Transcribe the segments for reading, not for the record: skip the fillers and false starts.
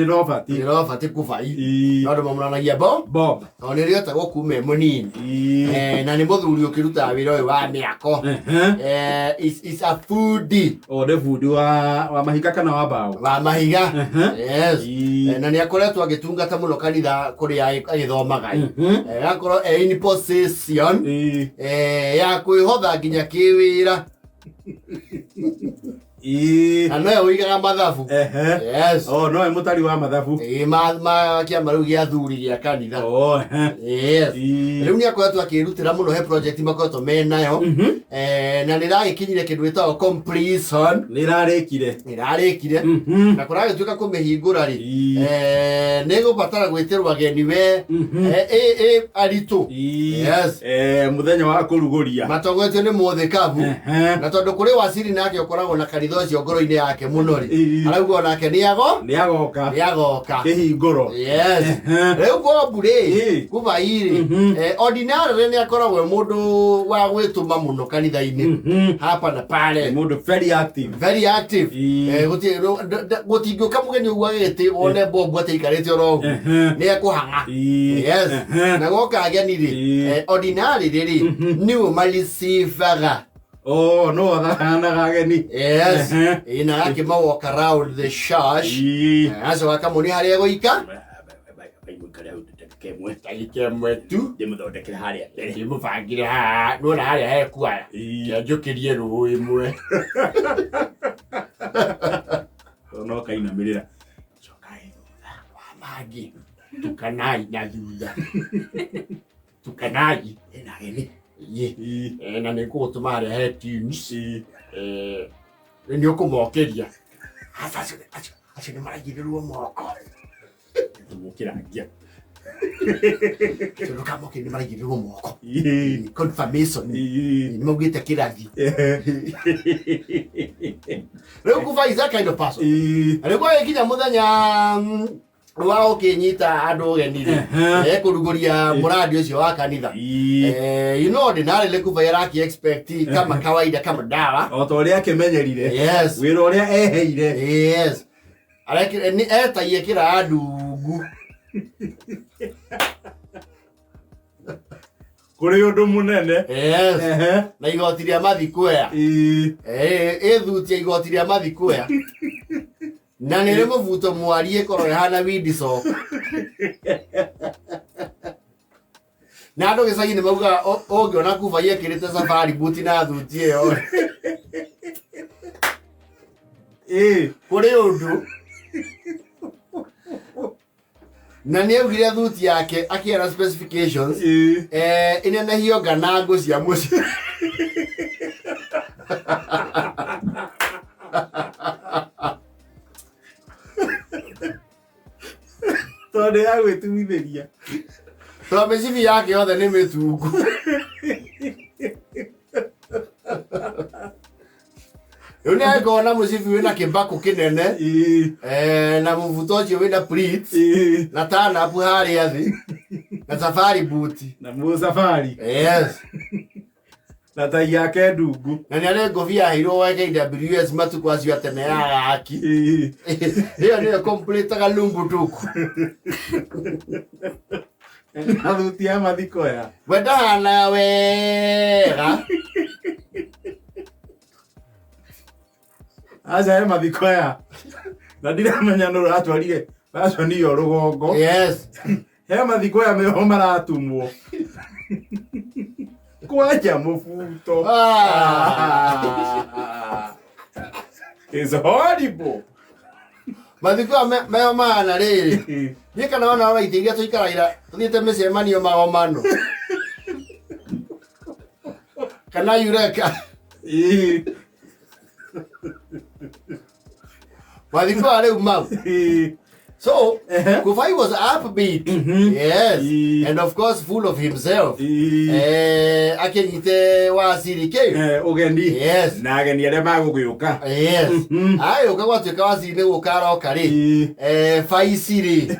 Nĩ Robert. Nĩ Robert Kubai. Ii. No andũ mamũranagia Bob. Bob. Tondũ nĩrĩo etagwo kuma e mũnini. Ii. Na nĩ mũthuri ũkĩrutaga wĩra ũyũ wa mĩako. Is a foodie. O nĩ bundi wa mahiga kana wa mbaũ? Wa mahiga. Yes. Ii. Na nĩ akoretwo agĩtungata mũno kanitha kũrĩa agĩthomaga. Agakorwo e in position ya kwĩhotha nginya kĩwĩra. Na nowe ũigaga mathabu. Yes. Oh, nowe mũtari wa mathabu. Ĩĩ, ma kĩama rĩu gĩa athuri gĩa kanitha. Oh, ehe. Yes. Rĩu nĩ akoretwo akĩrutĩra mũno he project makoretwo menayo. Na nĩ ĩragĩkinyire kĩndũ gĩtagwo completion. Nĩ ĩrarĩkire. Nĩ ĩrarĩkire. Na kũragĩtuĩka kũmĩhingũra rĩ, nĩ gũbatara gwĩtĩrwo ageni we ĩ aritũ. Yes. Mũthenya wa kũrugũria. Matongoretio nĩ mũthĩkabu. Na tondũ kũrĩ waciri nake ũkoragwo na kanitha ũcio ngoro-inĩ yake mũno rĩ, arauga onake nĩ ago Nĩ agoka. Nĩ agoka. Kĩhingũro. Yes. Rĩu Bob rĩ, Kubai rĩ, ordinarily nĩ akoragwo e mũndũ wa gwĩtũma mũno kanitha-inĩ hapa na pale. Nĩ mũndũ very active. Very active. Gũtingĩũka mũgeni ũguo agĩtĩ wone Bob atĩ aikarĩte oro ũguo. Nĩ ekũhang'a. Yes. Na goka ageni rĩ, ordinarily rĩ, nĩwe mareceivaga. Oh, no athahanaga ageni. Yes. Ĩĩ, na agakĩma walk around the church. Acoka akamũonia harĩa egũika. Mũikare hau ndagĩka ĩmwe. Ndagĩka ĩmwe tu. Ndĩmũthondekere harĩa mbere. Ndĩmũbangĩre haha, nĩwona harĩa hekuaya. Kĩanjũkĩrie rũĩ ĩmwe. No kainamĩrĩra. Cokai thutha. Wa mangĩ. Tukanai na thutha. Tukanai. Ena ageni. Ĩĩ. Na nĩ ngũgũtũma harĩa he teams. Rĩu nĩ ũkũmokĩria. Aca, acio nĩ maraigĩrĩrwo moko. Tũmũkĩrangia. Acio ndũkamokĩrie nĩ maraigĩrĩrwo moko. Confirmation. Nĩ maugĩte kĩrathi. Rĩu Kuba is that kind of person. Rĩu gwagĩkinya mũthenya wa ũkĩnyita andũ ũgeni rĩ, ekũrugũria mũrandi ũcio wa kanitha. You know ordinarily Kuba araki expect kama kawaida kama dawa. O ta ũrĩa akĩmenyerire. Yes. Wĩra ũrĩa eheire. Yes. Arekire nĩ etagie kĩraa ndungu. Kũrĩ ũndũ mũnene. Yes. Na igoti rĩa mathikuea. Ĩthutia igoti rĩa mathikuea. Na nĩ rĩ mũbuto mwarie ĩkorwo ĩhana Windsor. Na andũ gĩcagi nĩ maugaga ũngĩona Kubai ekĩrĩte safari buti na thuti ĩyo. Kũrĩ ũndũ. Na nĩ augire thuti yake akĩara specifications. Ĩnenehio nganangũ cia mũciĩ. Tondũ ya gwĩtumithĩria. Tondũ mĩcibi yake yothe nĩ mĩtungu. Rĩu nĩ angĩkorwo na mũcibi wĩna kĩbakũ kĩnene, na mũbuto ũcio wĩna pleats, na tanabu harĩa thĩ, na safari boot. Na mũsafari. Yes. Na tai yake ndungu. Na nĩ arĩ ngũbia aheirwo wa KWS matukũ acio a tene ya gaki. Ĩyo nĩyo complete lumbu tuku. Na thuti ya mathiko ya. We ndahana wega. Aca he mathiko ya. Na ndiramenya nũ ũratwarire fashion ĩyo rũgongo. Yes. He mathiko ya meho maratumwo. Kwanja mũbuto. It's horrible. Mathiko aya meho mahana rĩrĩ. Niĩ kana ona ona itĩ iria tũikaragĩra tũthiĩte mĩcemanio magomano. Kana Eureka. Mathiko aya rĩu mau. So, Kufai was upbeat. Yes. And of course full of himself. Akinyite waciri kĩ? Ũgeni. Yes. Na ageni arĩa magũgĩũka. Yes. Agĩũka gwatuĩka waciri nĩ gũka aroka rĩ. Baici rĩ.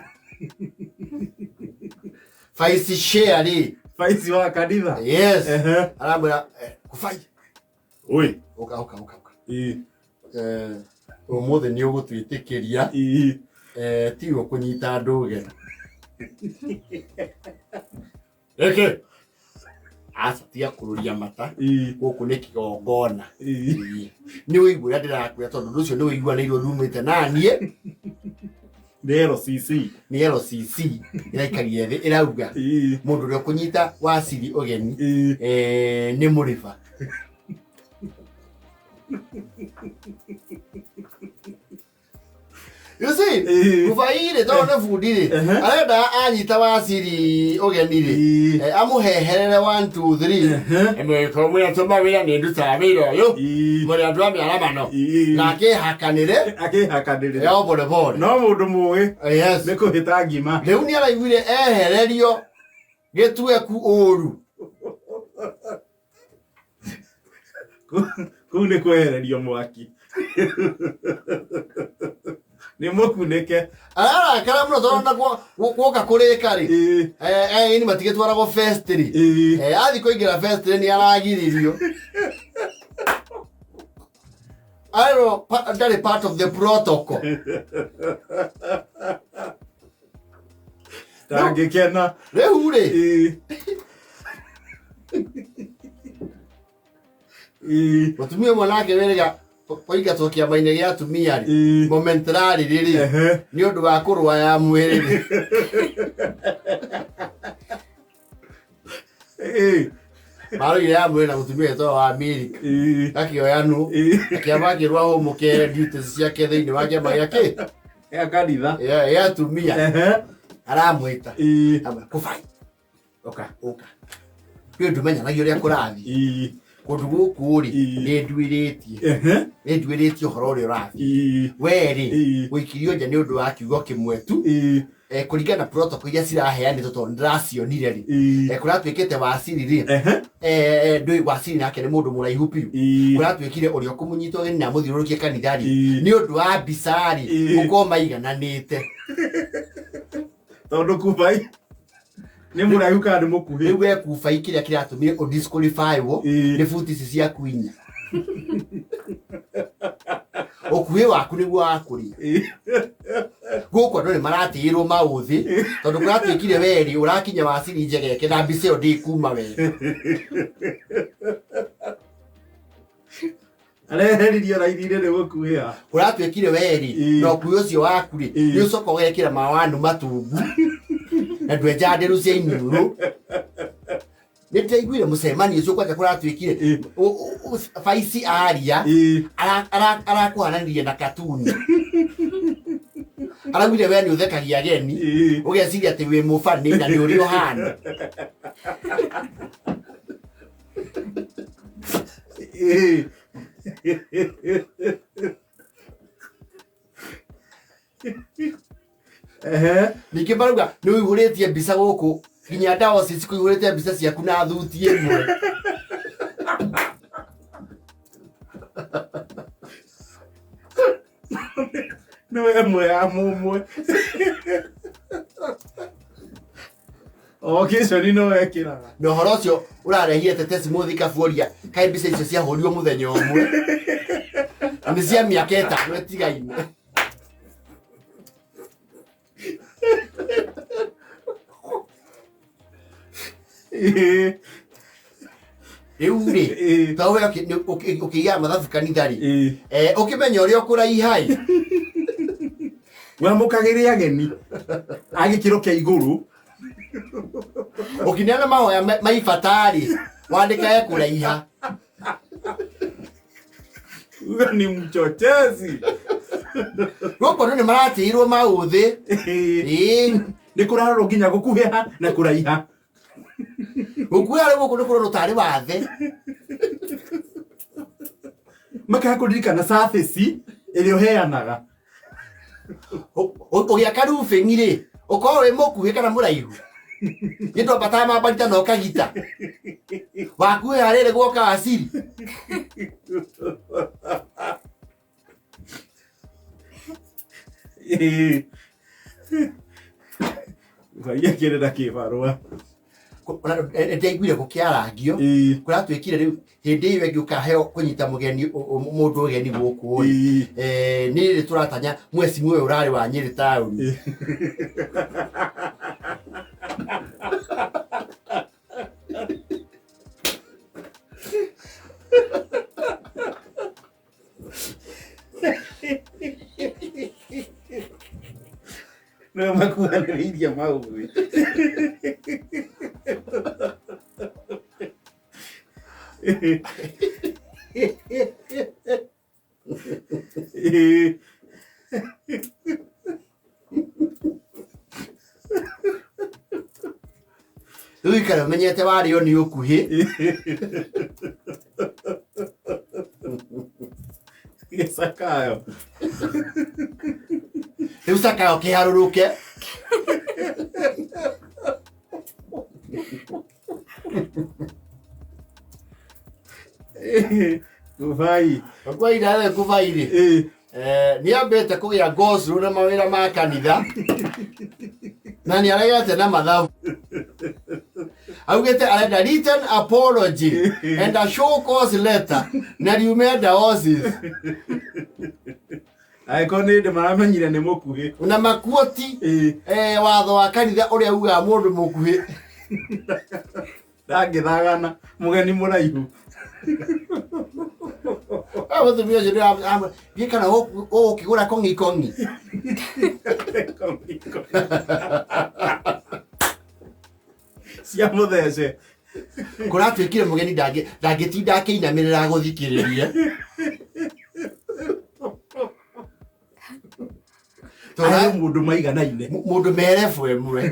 Baici share rĩ. Baici wa kanitha. Yes. Aramwĩra, Kufai. Oi. Ũka, ũka, ũka, ũka. Ũmũthĩ nĩ ũgũtwĩtĩkĩria. Tigo kũnyita andũ ũgeni. Reke aca tiga kũrũria mata. Gũkũ nĩ kĩgongona. Nĩ ũigua ũrĩa ndĩrakwĩra tondũ ũndũ ũcio nĩ ũiguanĩirwo rumĩte naniĩ. Nĩ LCC. Nĩ LCC ĩraikarire thĩ ĩrauga mũndũ ũrĩa ũkũnyita waciri ũgeni nĩ mũrĩba. You see, Kubai rĩ tondũ nĩ bundi rĩ, arenda anyita waciri ũgeni rĩ, amũheherere 1 2 3. Ĩmwe mwĩra tũma wĩra nĩ ndutaga wĩra ũyũ. Mũrĩ andũ a mĩaramano. Na akĩhakanĩre. Akĩhakanĩre. Ya pole pole. No mũndũ mũgĩ. Yes. Nĩ kũhĩta ngima. Rĩu nĩ araiguire ehererio gĩtueku ũru. Kũu nĩ kwehererio mwaki. Nĩ mũkunĩke. Ararakara mũno tondũ na guoka kũrĩka rĩ, ageni matigĩtwaragwo fest rĩ. Athiĩ kũingĩra fest rĩ nĩ aragiririo. Arerwo ndarĩ part of the protocol. Ndangĩkena. Rĩu rĩ. Mũtumia ũmwe nake wĩrĩga kũingatwo kĩama-inĩ gĩa atumia rĩ, momentarily rĩ, nĩ ũndũ wa kũrũa ya mwĩrĩ rĩ. Marũire ya mwĩrĩ na mũtumia wĩtagwo wa Amerika. Akĩoya nũ, akĩamba akĩrwo ahũmũke duties ciake thĩinĩ wa kĩama gĩa kĩ? Gĩa kanitha. Gĩa atumia. Aramwĩta. Amwĩra, Kubai. Ũka, ũka. Rĩu ndũmenyanagia ũrĩa kũrathiĩ. Kũndũ gũkũ rĩ, nĩ nduĩrĩtie. Nĩ nduĩrĩtie ũhoro ũrĩa ũrathiĩ. We rĩ, ũikirio nja nĩ ũndũ wa kiugo kĩmwe tu. Kũringana na protocol iria ciraheanĩtwo tondũ nĩndĩracionire rĩ. Kũratuĩkĩte waciri rĩ, ndũĩ waciri nake nĩ mũndũ mũraihu biũ. Kũratuĩkire ũrĩa ũkũmũnyita ũgeni na amũthiũrũrũkie kanitha rĩ, nĩ ũndũ wa mbica rĩ, gũkorwo maigananĩte. Tondũ Kubai nĩ mũraihu kana nĩ mũkuhĩ? Rĩu we Kubai kĩrĩa kĩratũmire ũ disqualify wo nĩ buti ici ciaku inya. Ũkuhĩ waku nĩguo wakũria. Gũkũ andũ nĩ maratĩĩrwo maũthĩ tondũ kũratuĩkire we rĩ ũrakinya waciri njegeke na mbica ĩyo ndĩkuma wega. Areheririo raithi-inĩ nĩ gũkuhĩha. Kũratuĩkire we rĩ na ũkuhĩ ũcio waku rĩ nĩ ũcoka ũgekĩra mawanu matungu na ndwenja nderu cia iniũrũ. Nĩ ndĩraiguire mũcemanio ũcio kwanja kũratuĩkire baici aria arakũhananirie na katuni. Araugire we nĩ ũthekagia ageni ũgeciria atĩ wĩ mũbani na nĩ ũrĩa ũhana. Ningĩ marauga nĩ ũihũrĩtie mbica gũkũ nginya diocese kũihũrĩte mbica ciaku na thuti ĩmwe. Nĩ we ĩmwe ya mũmwe. O kĩconi no wekĩraga. Na ũhoro ũcio ũrarehire tetesi mũthika buoria kaĩ mbica icio ciahũrirwo mũthenya ũmwe. Na nĩ cia mĩaka ĩtano ĩtigaine. Rĩu rĩ, to we ũkĩigaga mathabu kanitha rĩ, ũkĩmenya ũrĩa ũkũraiha ĩ. Wamũkagĩre ageni a gĩkĩro kĩa igũrũ. Ũkĩneana mahoya maibata rĩ, wandĩkage kũraiha. Uga ni mchochezi. Gũkũ andũ nĩ maratĩirwo maũthĩ. Nĩ kũrarorwo nginya gũkuhĩha na kũraiha. Gũkuhĩha rĩu gũkũ nĩ kũrorwo tarĩ wathe. Makaga kũririkana surface ĩrĩa ũheanaga. Ũgĩaka roofing rĩ, ũkorwo wĩ mũkuhĩ kana mũraihu. Nĩ twambataga mambarita na ũkagita. Wakuhĩha rĩrĩ guoka waciri. Ngai akĩrĩ na kĩbarũa. Ndaiguire gũkĩarangio kũratuĩkire rĩu hĩndĩ ĩyo ĩngĩ ũkaheo kũnyita mũgeni mũndũ ũgeni gũkũ rĩ nĩ rĩrĩ tũratanya mweci ũyũ ũrarĩ wa Nyĩrĩ taũni. Nĩwe makuhanĩrĩirie maũthĩ. Rĩu ikara ũmenyete warĩo nĩ ũkuhĩ. Gĩcakayo. Rĩu cakayo kĩharũrũke. Kubai. Kwa ihinda rĩrĩ kubai rĩ nĩ ambĩte kũgĩa ngocũ na mawĩra ma kanitha na nĩ aregete na mathabu. Augĩte arenda written apology and a show cause letter na riume diocese. Angĩkorwo nĩ hĩndĩ maramenyire nĩ mũkuhĩ. Na makuoti watho wa kanitha ũrĩa ugaga mũndũ mũkuhĩ ndangĩthagana mũgeni mũraihu. Mũtumia ũcio nĩ kana ũgũkĩgũra kong'i kong'i. Cia mũthece. Kũratuĩkire mũgeni ndangĩtinda akĩinamĩrĩra gũthikĩrĩria. Arĩ mũndũ maiganaine. Mũndũ merebu ĩmwe.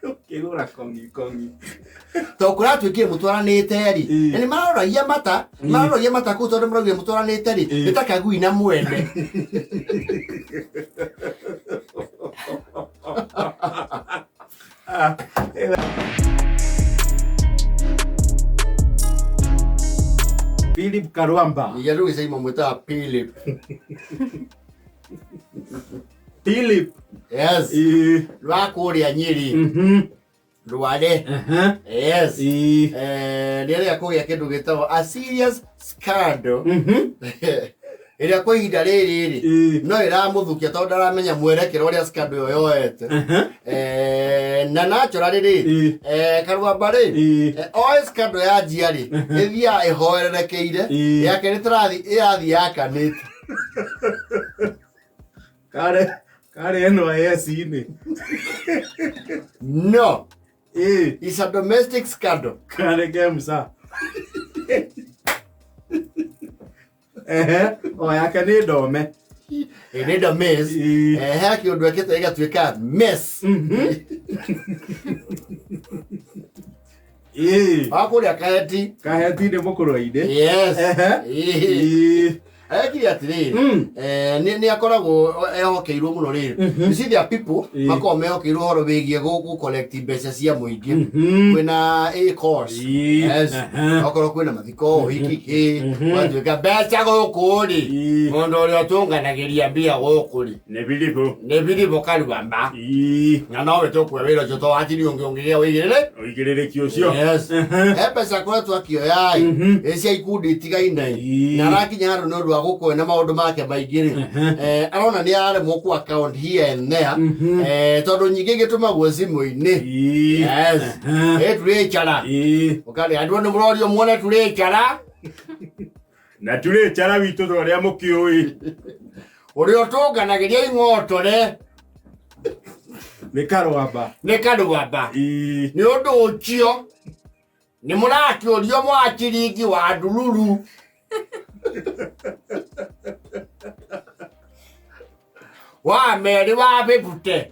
Ũkĩgũra kong'i kong'i. Tondũ kũratuĩkire mũtwaranĩte rĩ na nĩ maroragia mata maroragia mata kũu tondũ maraugire mũtwaranĩte rĩ nĩ ta kagui na mwene. Philip Karwamba. Nĩgetha gĩcaimo mwĩtaga Philip. Philip. Yes. Rwa kũrĩa Nyĩrĩ. Rware. Yes. Nĩ arĩa kũgĩa kĩndũ gĩtagwo a serious scandal. Ĩrĩa kwa ihinda rĩrĩ rĩ no ĩramũthukia tondũ ndaramenya mwerekero ũrĩa scandal ĩyo yoete. Na naturally rĩ Karwamba rĩ oe scandal yanjia rĩ ĩthiaga ĩhoererekeire yake nĩ tũrathiĩ ĩrathiĩ yakanĩte. Kare kare NYS-inĩ. No. It's a domestic scandal. Kare KEMSA. Ehe, o yake nĩ ndome. Nĩ ndomes. He kĩũndũ ekĩte ĩgatuĩka mess. Wa kũrĩa Kaheti. Kaheti nĩ mũkũrwe-inĩ. Yes. Ekire atĩrĩrĩ nĩ akoragwo ehokeirwo mũno rĩrĩ. You see there are people makoragwo mehokeirwo ũhoro wĩgiĩ gũ collect mbeca cia mũingĩ. Kwĩna a course. Yes. Okorwo kwĩna mathiko ũhiki kĩ gwatuĩka mbeca gũkũ rĩ mũndũ ũrĩa ũtũnganagĩria mbia gũkũ rĩ Nĩ Philipo. Nĩ Philipo Karwamba. Na nowe tũkue wĩra ũcio to hatiri ũngĩ ũngĩgĩa ũigĩrĩre Ũigĩrĩrĩki ũcio. Yes. He mbeca akoretwo akĩoya ĩ ĩ cia ikundi itigaine na arakinya handũ nĩ ũndũ wa gũkorwo na maũndũ make maingĩ rĩ arona nĩ araremwo ku account here and there tondũ nyingĩ igĩtũmagwo thimũ-inĩ. Yes. Ĩ turĩcara ũkarĩa andũ nĩ mũrorio muone turĩcara Na turĩcara witũ ta ũrĩa mũkĩũĩ. Ũrĩa ũtũnganagĩria ing'otore Nĩ Karwamba. Nĩ Karwamba. Nĩ ũndũ ũcio nĩ mũrakĩũrio mwachiringi wa ndururu. Wa merĩ wa bĩbute.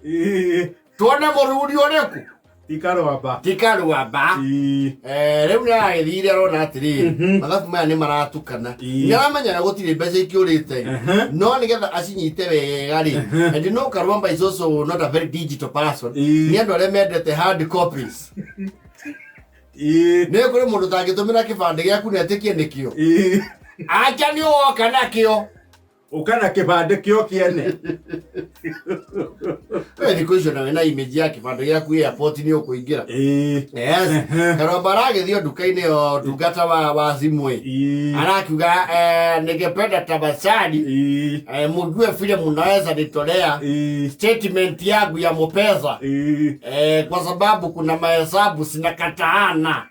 Tuone mũruri ũrĩkũ? Ti Karwamba. Ti Karwamba. Rĩu nĩ aragĩthire arona atĩrĩrĩ mathabu maya nĩ maratukana. Nĩ aramenya gũtirĩ mbeca ikĩũrĩte no nĩgetha acinyite wega rĩ and you know Karwamba is also not a very digital person. Nĩ andũ arĩa mendete hard copies. Nĩ kũrĩ mũndũ ũtangĩtũmĩra kĩbandĩ gĩaku na etĩkie nĩkĩo. Acha nĩ woka nakĩo. Ũka na kĩbandĩ kĩo kĩene. We thikũ icio nawe na image ya kĩbandĩ gĩaku airport nĩ ũkũingĩra. Ĩĩ. Yes. Karwamba aragĩthiĩ o nduka-inĩ o ndungata wa thimũ ĩ. Ĩĩ. Arakiuga ningependa tabasari Ĩĩ. Mujue vile mnaweza nitolea Ĩĩ. statement yangu ya Mopesa Ĩĩ. Kwa sababu kuna mahesabu sinakataana.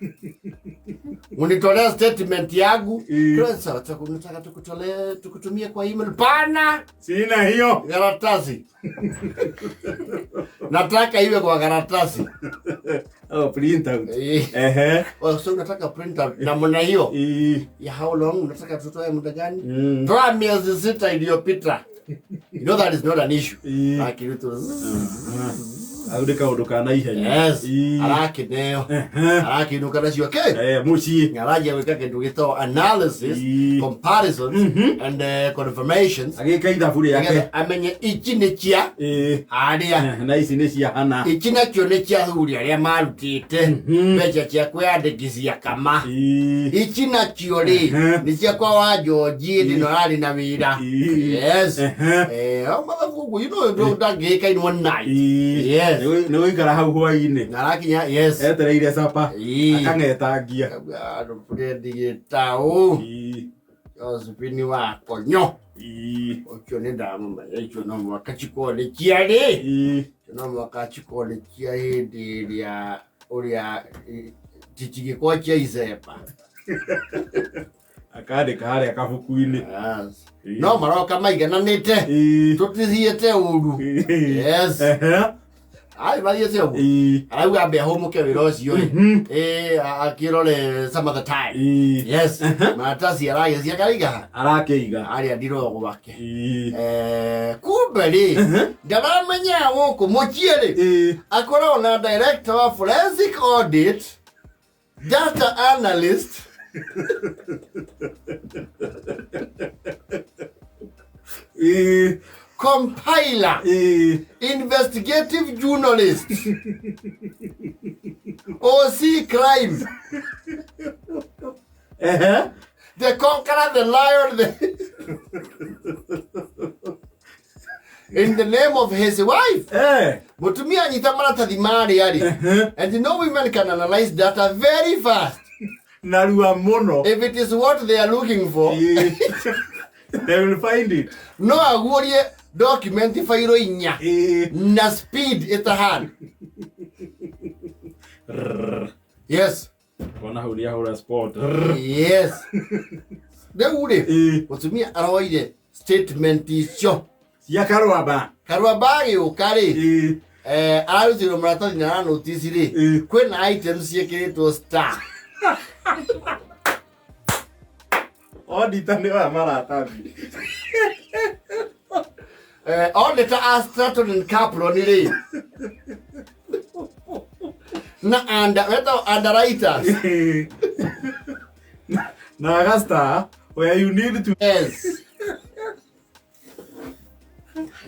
Unitolee statement yangu. Sasa nataka tukutolee tukutumie kwa email. Pana Sina hiyo. karatasi. Nataka iwe kwa karatasi. Oh, print out. Eh, Ehe. oh, so unataka print out namna hiyo Ĩĩ. ya how long unataka tutoe muda gani? Mm. Toa miezi 6 iliyopita. You know that is not an issue. Ĩĩ. Lakini tu Hau nĩ kaũndũ ka naihenya. Yes. Ĩĩ. Arakineo. Ehe. Arakinuka nacio ke. Eh, mũciĩ. Arajia gwĩka kĩndũ gĩtagwo analysis, Ĩĩ. comparisons and confirmations. Agĩka ithabu rĩake. Nĩgetha amenye ici nĩ cia Ĩĩ. harĩa Na ici nĩ cia hana. ici nacio nĩ cia athuri arĩa marutĩte mbeca cia kwĩyandĩkithia kama. Ĩĩ. Ici nacio rĩ nĩ cia kwa wa George hĩndĩ ĩno ararĩ na wĩra. Ĩĩ. Yes. Ehe. Eh, o mathabu ũguo, you know ndangĩka in one night. Ĩĩ. Yes. Nĩ gũikara hau hwainĩ. Na arakinya yes. Etereire capa. Ĩĩ. Akang'etangia. Andũ ndigĩtaũ Ĩĩ. Josephine wa konyo Ĩĩ. ũcio nĩ ndamũmenya icio no mwaka cikũrĩkia rĩ Ĩĩ. no mwaka cikũrĩkia hĩndĩ ĩrĩa ũrĩa ticigĩkorwo cia icemba. Akandĩka harĩa kabuku-inĩ. Yes. No maroka maigananĩte. Ĩĩ. Tũtithiĩte ũru. Ĩĩ. Yes. Ehe. Ai mathiĩte ũguo. Ĩĩ. Arauga ambe ahũmũke wĩra ũcio ĩ. Ĩ akĩrore some other time. Ĩĩ. Yes. Maratathi aragĩcia karaiga Arakĩiga. harĩa ndiroo gwake. Ĩĩ. Kumbe rĩ ndaramenya gũkũ mũciĩ rĩ Ĩĩ. akoragwo na director wa forensic audit, data analyst, Ĩĩ. compiler, Ĩĩ. investigative journalist, OC crime, Ehe. the conqueror, the lion, the in the name of his wife. Eh. Mutumia anyita maratathi marĩa rĩ, and you know women can analyze data very fast. Narua mũno. If it is what they are looking for, Ĩĩ. They will find it. no aguũrie document fairo inya Ĩĩ. na speed ĩtahana. Yes. Kona hau nĩ ahũra spot. Yes. Rĩu rĩ, Ĩĩ. mũtumia aroire statement icio. Cia Karwamba. Karwamba agĩũka rĩ, Ĩĩ. ararutirwo maratathi na aranotici rĩ, Ĩĩ. kwĩna items ciĩkĩrĩtwo star. Auditor nĩ oya maratathi. Auditor a Stratton and Capron rĩ, na under, wetagwo underwriters. Ĩĩ. Na agasta where you need to. Yes.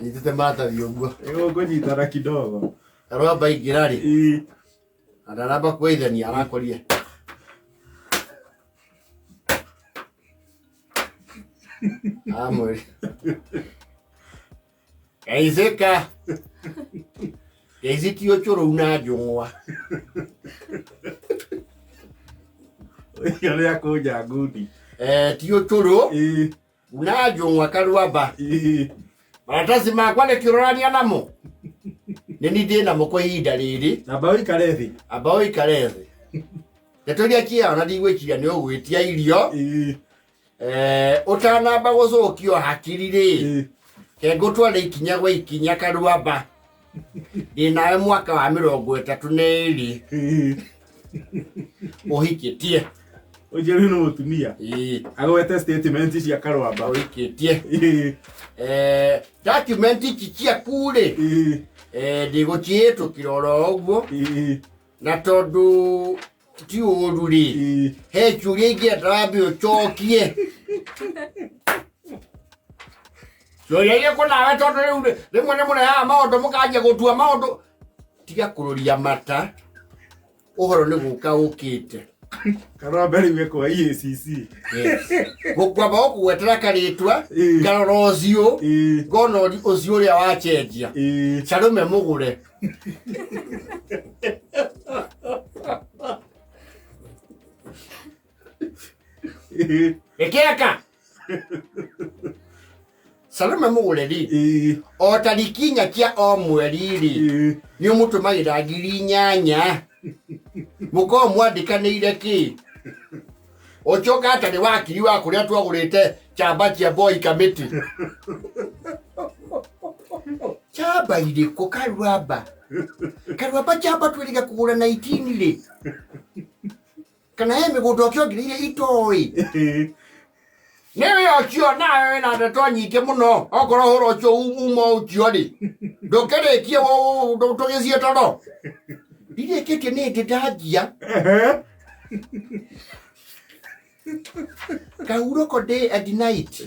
Nyitĩte maratathi ũguo. Ĩgũkũnyitana kidogo. Karwamba aingĩra rĩ, Ĩĩ. ndaramba kwĩithania arakorire. Amwĩrire. Geithĩka. Geici ti ũcũrũ na njũng'wa. Ũcio nĩ akũnja ngundi. Ti ũcũrũ Ĩĩ. na njũng'wa Karwamba. Ĩĩ. Maratathi makwa nĩkĩũrorania namo. Nĩ ni ndĩ namo kwa ihinda rĩrĩ. Namba ũikare thĩ. Amba ũikare thĩ. Ndeto iria ciao na ndigwĩciria nĩ ũgwĩtia irio. Ĩĩ. Ũtanamba gũcũkio hakiri rĩ, Ĩĩ. ke ngũtware ikinya gwa ikinya Karwamba. Ndĩ nawe mwaka wa 32 Ĩĩ. ũhikĩtie. Ũcio rĩu nĩ mũtumia. Ĩĩ, Agwete statement cia Karwamba. ũhikĩtie. Ĩĩ. Document ici ciaku rĩ, Ĩĩ. ndigũciĩtũkĩra oro ũguo, Ĩĩ. na tondũ ti ũru rĩ, Ĩĩ. he ciũria ingĩenda wambe ũcokie. Ciũria irĩkũ nawe tondũ rĩu rĩ, rĩmwe nĩ mũrehaga maũndũ mũkanjia gũtua maũndũ. Tiga kũrũria mata, ũhoro nĩ gũka ũkĩte. Karwamba rĩu ekwa EACC. Gũkwamba gũkũgwetera karĩtwa ngarora ũthiũ ngona ũthiũ ũrĩa wacenjia Salome mũgũre. Ĩkĩeka Salome mũgũre rĩ o tariki inya cia o mweri rĩ nĩ ũmũtũmagĩra 8,000 mũkorwo mwandĩkanĩire kĩ ũcoka atarĩ wakiri wa kũrĩa twagũrĩte chamba cia boy committee chamba irĩkũ Karuamba Karuamba chamba twĩrĩga kũgũra 19 rĩ kana he mĩgũnda ũkĩongereire itoĩ nĩwe ũcio nawe wĩna ndeto nyingĩ mũno okorwo ũhoro ũcio uma ũcio rĩ ndũkĩrĩkie tũgĩthiĩ toro ndirĩkĩtie nĩ ndĩ ndanjia kahurũko day and night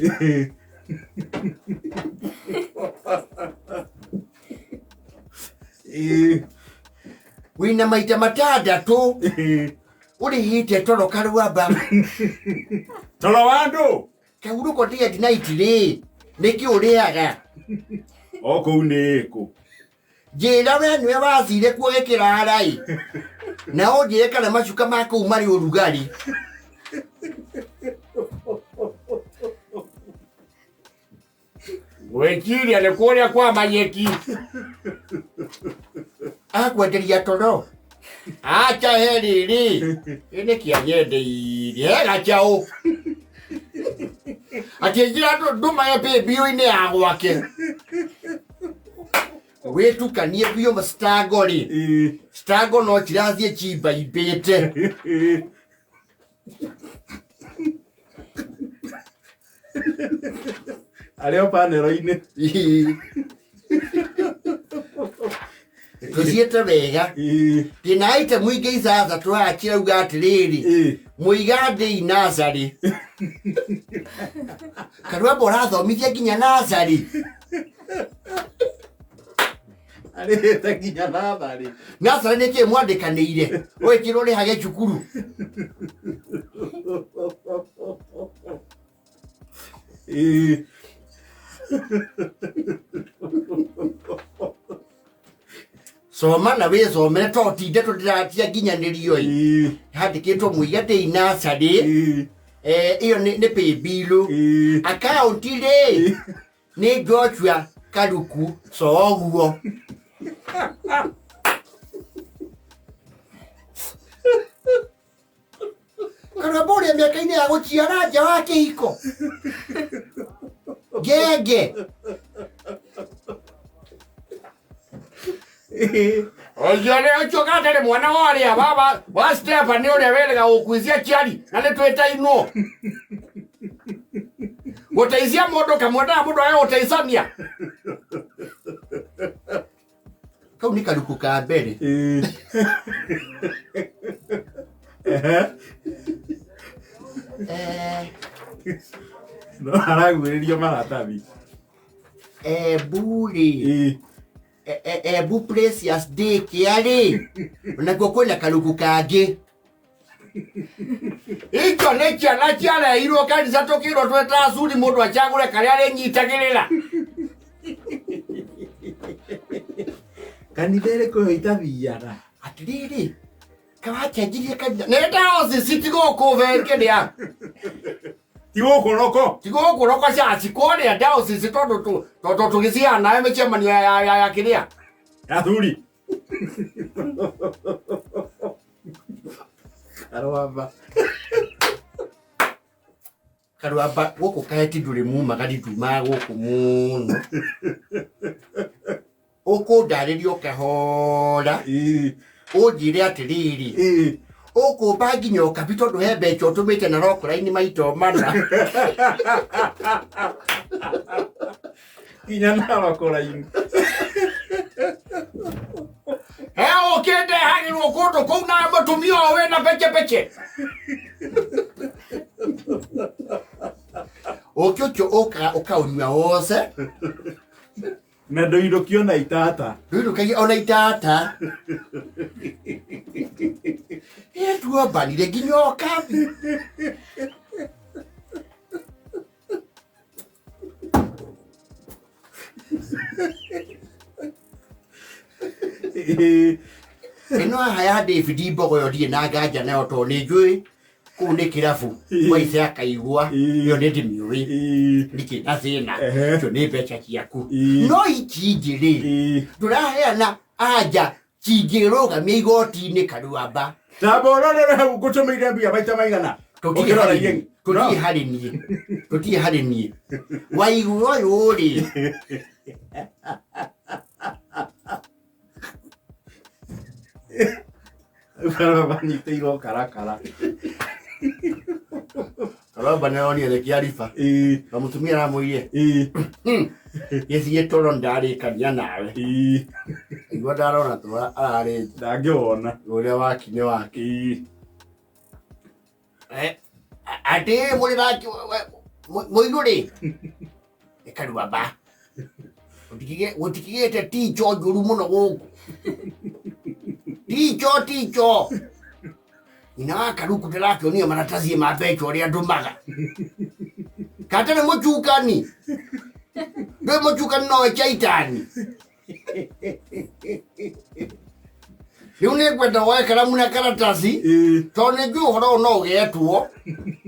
wĩna maita matandatũ ũrĩhĩte toro Karuamba toro wa andũ kahurũko day and night rĩ nĩkĩ ũrĩaga o kũu nĩ kũ njĩra we nĩwe wathire kuo gĩkĩrara-ĩ na ũnjĩre kana macuka ma kũu marĩ ũrugarĩ gwĩciria nĩ kũrĩa kwa manyeki akwenderia toro acha he rĩrĩ ĩ nĩkĩ anyendeirie he gacaũ akĩnjĩra ndũmaye pĩmbiũ-inĩ ya gwake wĩtukanie biũ stango rĩ stango no cirathiĩ cimbaimbĩte arĩ o panero-inĩ tũthiĩte wega ndĩna item ingĩ ithathatũ haha cirauga atĩrĩrĩ mũiga ndĩi nacarĩ Karuamba ũrathomithia nginya nacarĩ arĩhĩte nginya natharĩ nacarĩ nĩkĩĩ mwandĩkanĩire ũgĩkĩrwo ũrĩhage cukuru Soma na wĩthomere to tinde tũndĩratia nginyanĩrio ĩ handĩkĩtwo mũiga ndĩi nacarĩ ĩyo nĩ paybill akaunti rĩ nĩ Joshua Karuku Coguo Karuamba ũrĩa mĩaka-inĩ ya gũciara nja wa kĩhiko ngenge ũcio nĩ ũcio gatarĩ mwana wa ũrĩa wa Stephen ũrĩa wĩrĩga gũkuithia ciari na nĩ twĩtainwo gũteithia mũndũ kamwendaga mũndũ age gũteithania kau nĩ karuku ka mbere no araguĩrĩrio maratathi Embu rĩ Embu Precious Daycare rĩ onakuo kwĩna karuku kangĩ icio nĩ ciana ciarehirwo kanitha tũkĩrwo twĩta acuri mũndũ acagũre karĩa arĩnyitagĩrĩra kanitha ĩrĩkũ ĩyo itathiaga atĩrĩrĩ kawacenjirie kanitha nĩ diocese ti gũkũ kĩrĩa ti gũkũ roko ti gũkũ roko caci kũrĩa diocese tondũ tondũ tũgĩciana nawe mĩcemanio ya kĩrĩa athuri Karuamba Karuamba gũkũ kaeti ndũrĩ mumagari ndumaga gũkũ mũno ũkũndarĩria kahora ũnjĩre atĩrĩrĩ ũkũmba nginya ũkabi tondũ he mbeca ũtũmĩte na rokora-inĩ maita mana nginya na rokora-inĩ he ũkĩndehagĩrwo kũndũ kũu na mũtumia ũyũ wĩna pechepece ũkĩ ũcio ũkaũnyua wothe Na ndũinũkio na itata. Ndũinũkagia ona itata. Tuambanire nginya okabi. Ĩno haha ya David Mbogoyo ndirĩ na nganja nayo tondũ nĩ njũĩ kũu nĩ kĩrabu Waithe akaigua ĩyo nĩ ndĩmĩũĩ ndikĩrĩ na thĩna icio nĩ mbeca ciaku no ici ingĩ rĩ ndũraheana anja cingĩrũgamia igoti-inĩ Karuamba. Tamba ũrorere hau ngũtũmĩire mbia maita maigana. Tũtirĩ harĩ niĩ tũtirĩ harĩ niĩ waigua ũyũ rĩ Banyitĩirwo karakara. Karuamba nĩ aronire nĩ kĩariba na mũtumia aramwĩrire gĩthiĩ toro ndarĩkania nawe igua ndarona tu ararĩ nja ndangĩwona ũrĩa waki nĩ waki atĩ mũrĩ nake mũirũ rĩ nĩ Karuamba gũtikigĩte ticho njũru mũno gũkũ ticho ticho nyina wa Karuku ndĩrakĩonia maratathi ma mbeca ũrĩa ndũmaga kata nĩ mũcukani ndwĩ mũcukani nowe chaitani rĩu nĩ ngwenda woe karamu na karatathi tondũ nĩ njũĩ ũhoro ũyũ no ũgetwo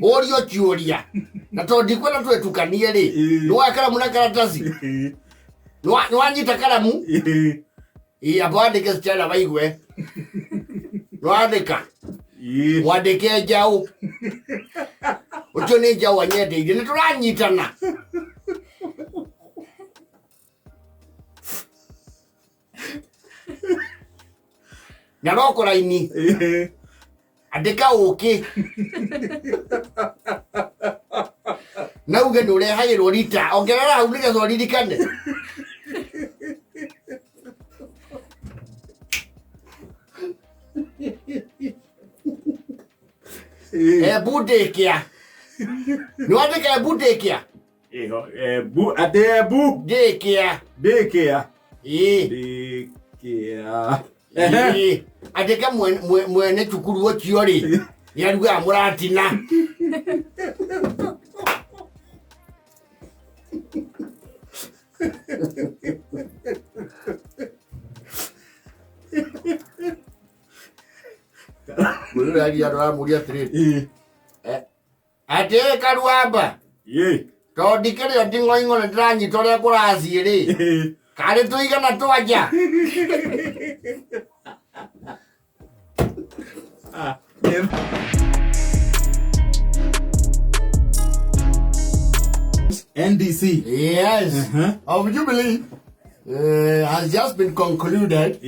ũrio ciũria na tondũ ndikwenda twĩtukanie rĩ nĩ woe karamu na karatathi nĩ wanyita karamu ĩ amba wandĩke Stella waigue nĩ wandĩka mwandĩke njaũ ũcio nĩ njaũ anyendeirie nĩ tũranyitana nyaroko raini andĩka ũkĩ na uge nĩ ũrehagĩrwo rita ongerera hau nĩgetha ũririkane embu ndĩkĩa nĩ wandĩka embu ndĩkĩa Ebu atĩ embu ndĩkĩa ndĩkĩa ĩĩ ndĩkĩa Ĩĩ, andĩka mwene cukuru ũcio rĩ nĩ arugaga mũratina Mũrũragia andũ aramũria atĩrĩrĩ atĩ Karuamba tondũ ndikĩrĩ o nding'oing'o nĩ ndĩranyita ũrĩa kũrathiĩ rĩ karĩ tũigana twanja NDC. Yes. Of Jubilee has just been concluded.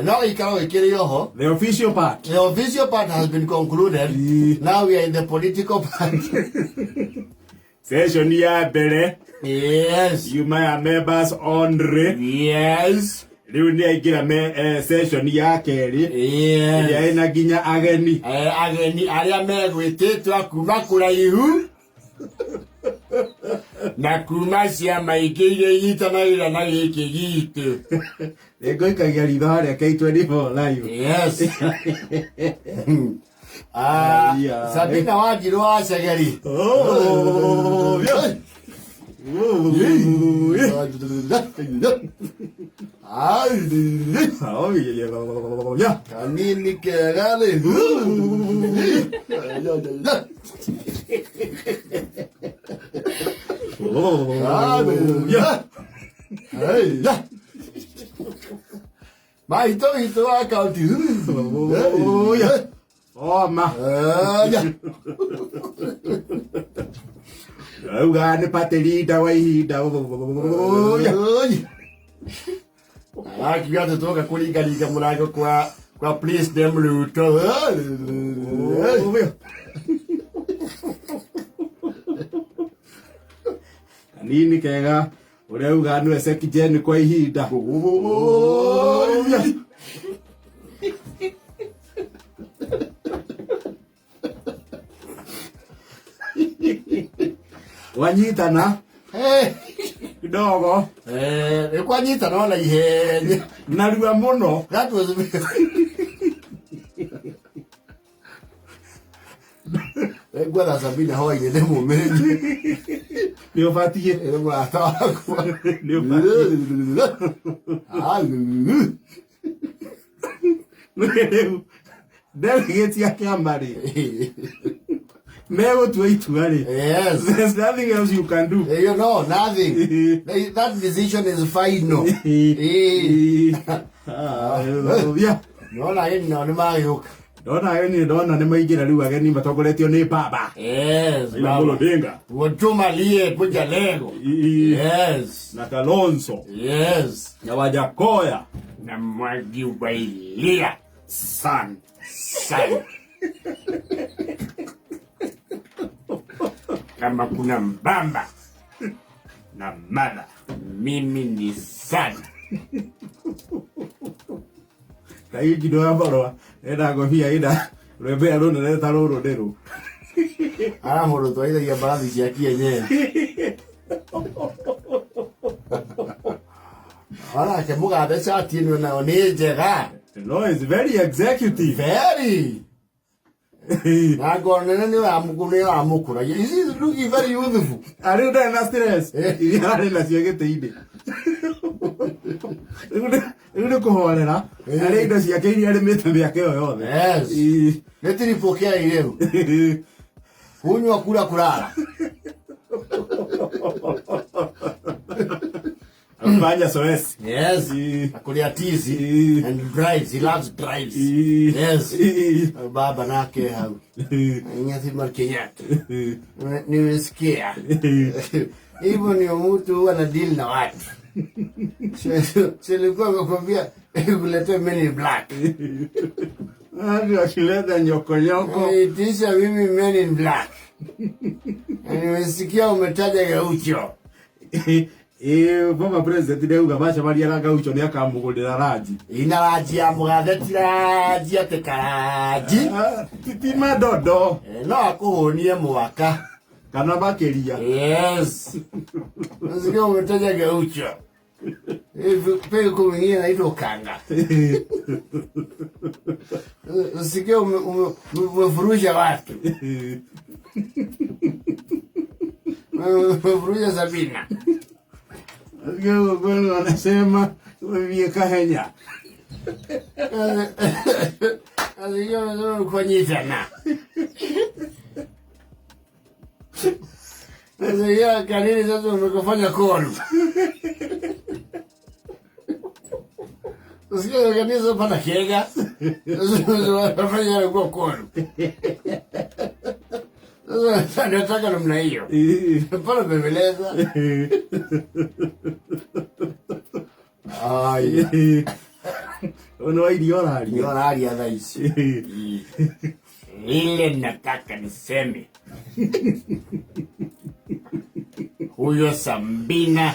No gĩikaro gĩkĩrĩ oho. The official part. The official part has been concluded. Now we are in the political part. Session ya mbere Yes. yuma ya members only. Yes. Rĩu nĩ aingĩra me session ya kerĩ Yes. ĩrĩa ĩna nginya ageni. Ageni arĩa megwĩtĩtwo a kuma kũraihu na kuma ciama ingĩ iria inyitanagĩra na gĩkĩ gitũ. Nĩngũikagia ritho harĩa K24 live. Yes. Sabina Wanjiru wa Cegeri. Oh, yeah. Yeah. Kanini kega rĩ. Yeah. Maitũ witũ wa kaunti. Oma. Auga nĩ party leader wa ihinda. Arakiuga atĩ twoka kũringaringa mũrango kwa kwa President Ruto. Kanini kega ũrĩa uga nĩwe Sekjen kwa ihinda. Wanyitana. Kidogo. Eh, kwanyita no na ihenya. Narua muno. That was Ngwetha Sabina hwainĩ ndĩmũmĩrĩrie. Nĩ ũbatiĩ. Nĩ mũrata wakwa. Nĩ ũbatiĩ. Rĩu delegate a kĩama rĩ megũtua itua rĩ. Yes. There's nothing else you can do. You know, nothing. That decision is final. Hallelujah. Nona ageni nao nĩ magĩũka. Ndona ageni, ndona nĩ maingĩra rĩu ageni matongoretio nĩ baba. Yes, Raila Amolo baba. Odinga. Watumalie kuja leo. Yes. Na Kalonzo. Yes. Na Wajakoya. Na Mwangi wa Iria. San. Sana. Kama kuna mbamba na mada, mimi ni sana. Kaĩ ngindo ya marũa ena ngobia ĩna rwembea rũnene ta rũrũ nĩ rũ. Ara mũndũ twarithagia mbarathi cia kienyeji. Onake mũgathe cati ĩno nayo nĩ njega. No, it's very executive. Very. Na ngoro nene nĩ ũramũkũragia. He is looking very youthful. Arĩ ndarĩ na stress iria arĩ nacio gĩtĩ-inĩ. Rĩu nĩ kũhorera arĩ indo ciake iria arĩmĩte mĩaka ĩyo yothe. Yes. Nĩ triple K rĩu. Kunywa kula kulala. Fanya zoezi. Yes. Akulia tizi and drives. He loves drives. Yes. Baba nake hau. Nyathi Mar Kenyatta. Nimesikia. Hivyo ndio mtu huwa na deal na watu. Silikuwa amekwambia kuletea Men in Black. Hadi akileta nyokonyoko. Itisha mimi Men in Black. Nimesikia umetaja Gaucho. Former president ndauga macemania na Gaucho nĩ akamũgũrĩra ranji. Ina ranji ya mũgathe ti ranji atĩ karanji. Ti madondo. No akũhũnie mwaka. Kana makĩria. Yes. Nasikia umetaja Gaucho. Peko mwingine anaitwa Kanga. Nasikia umefurusha watu. Umefurusha Sabina. Nasikia kwenu wanasema umevie kahenya. Nasikia umesema kukonyitana. Nasikia kanini sasa umekufanya koru. Nasikia kanisa pana kega. Sasa kwa koru. Sasa nataka namna hiyo. Pana bembeleza. Ai. Ono irio ũraria. Ndio ũraria thaa ici. Ile nataka niseme. Huyo Sabina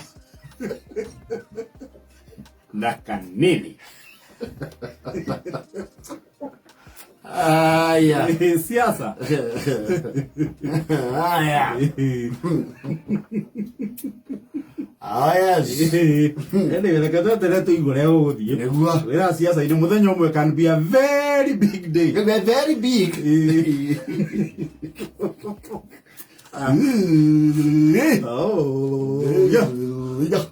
na Kanini. Aya. Siasa. Aya. Aya. Anyway, reke tweterere tũigue ũrĩa gũgũthiĩ. Nĩguo. Wĩra siasa-inĩ mũthenya ũmwe can be a very big day. Very big. Oh, yeah. Yeah.